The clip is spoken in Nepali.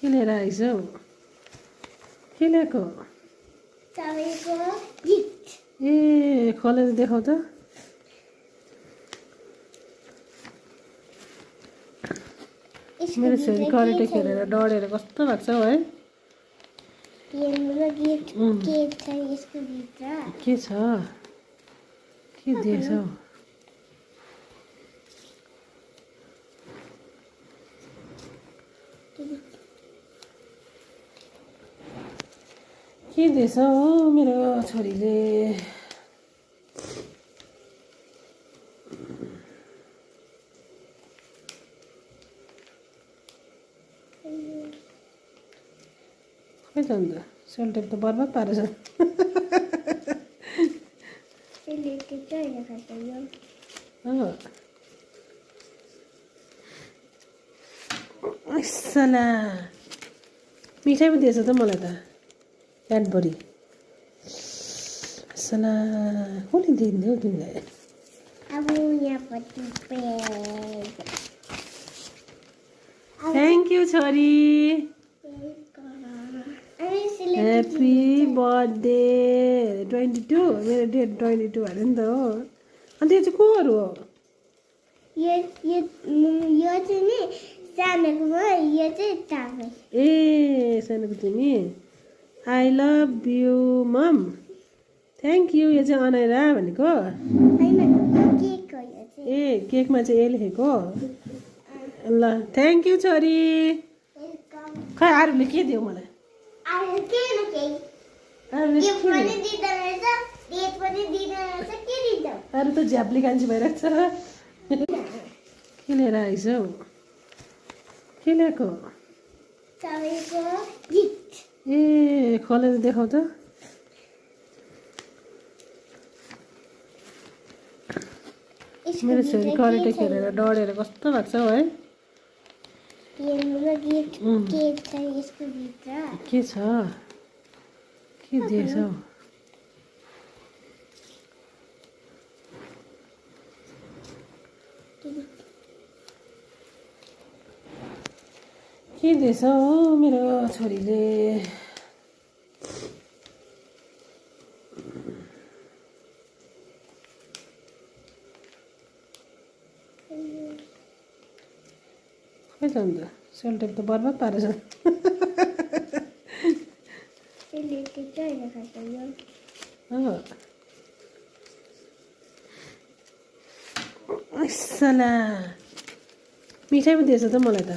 के लिएर आइस हौ? के ल्याएको? ए खोलेर देखाउ त। मेरो छोरी कराटे खेलेर डढेर कस्तो भएको छ हौ है। के छ? के दिएछ हौ? के दिएछ हौ मेरो छोरीले? खै त अन्त सेलटेप त बर्बाद पारेछ। साला मिठाई पो दिएछ त मलाई त क्याडबरी। साला कसले दिइदियो हौ तिमीलाई? थ्याङ्क यू छोरी। Happy birthday 22। मेरो डेट 22 अरे नि त हो। अन्त यो चाहिँ कोहरू हो? ए सानोको तिमी। I love you mom. Thank you. यो चाहिँ अनाइरा भनेको। ए केकमा चाहिँ ए लेखेको। ल थ्याङ्क यू छोरी। खै आरुले के दियो मलाई? अरू त झ्याप्ली कान्छी भइरहेको छ। के लिएर आइस हौ? के ल्याएको? ए खोलेर देखाउ त। मेरो छोरी कराटे खेलेर डढेर कस्तो भएको छ हौ है। के छ? के दिएछ हौ? के दिएछ हौ मेरो छोरीले? खै त अन्त सेलटेप त बर्बाद पारेछ। साला मिठाई पो दिएछ त मलाई त।